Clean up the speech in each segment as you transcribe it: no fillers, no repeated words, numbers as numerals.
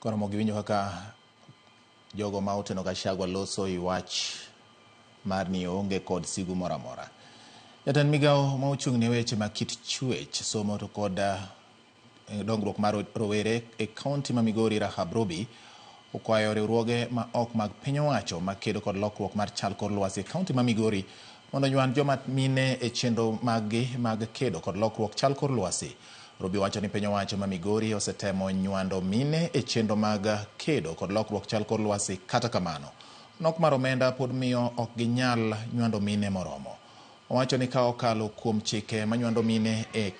Koro giwinjo kaka jogo ma oteno Gachagua loso i wach mar ni oonge kod sigu moro amora. Jatend migawo ma ochung' ne weche mag kit chwech, somo to kod dongruok mar rowere e kaunti ma Migori Rahab Robi okwayo riwruoge ma ok mag piny owacho makedo kod lokruok mar chal kor lwasi e kaunti ma Migori mondo onywand joma mine e chenro maggi mag kedo kod lokruok chal kor lwasi. Robi wacho ni piny owacho ma Migori osetemo nywando mine e chenro mag kedo kod lokruok chal kor lwasi kata kamano nok mar omenda pod miyo ok ginyal nywando mine moromo. Owacho ni ka okalo kuom chike manywando mine e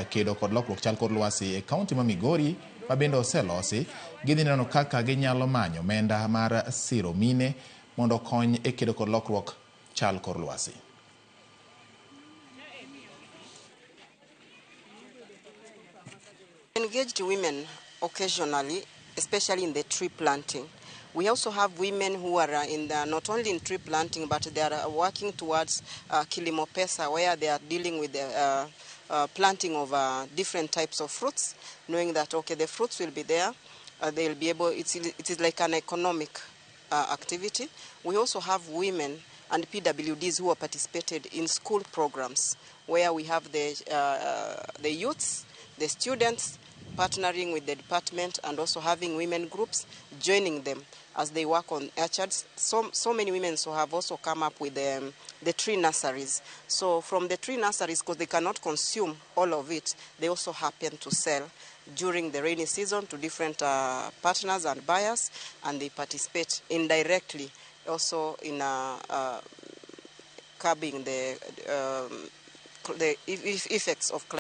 kedo kod lokruok chal kor lwasi e kaunti ma Migori ma bende oselosi, gidhi neno kaka ginyalo manyo omenda mar siro mine mondo okony e kedo kod lokruok chal kor lwasi. Engaged women occasionally, especially in the tree planting. We also have women who are in the, not only in tree planting, but they are working towards Kilimo Pesa, where they are dealing with the planting of different types of fruits, knowing that, okay, the fruits will be there, they'll be able, it is like an economic activity. We also have women and PWDs who are participated in school programs, where we have the youths, the students, partnering with the department and also having women groups joining them as they work on orchards. So many women so have also come up with the tree nurseries. So from the tree nurseries, because they cannot consume all of it, they also happen to sell during the rainy season to different partners and buyers, and they participate indirectly also in curbing the effects of climate.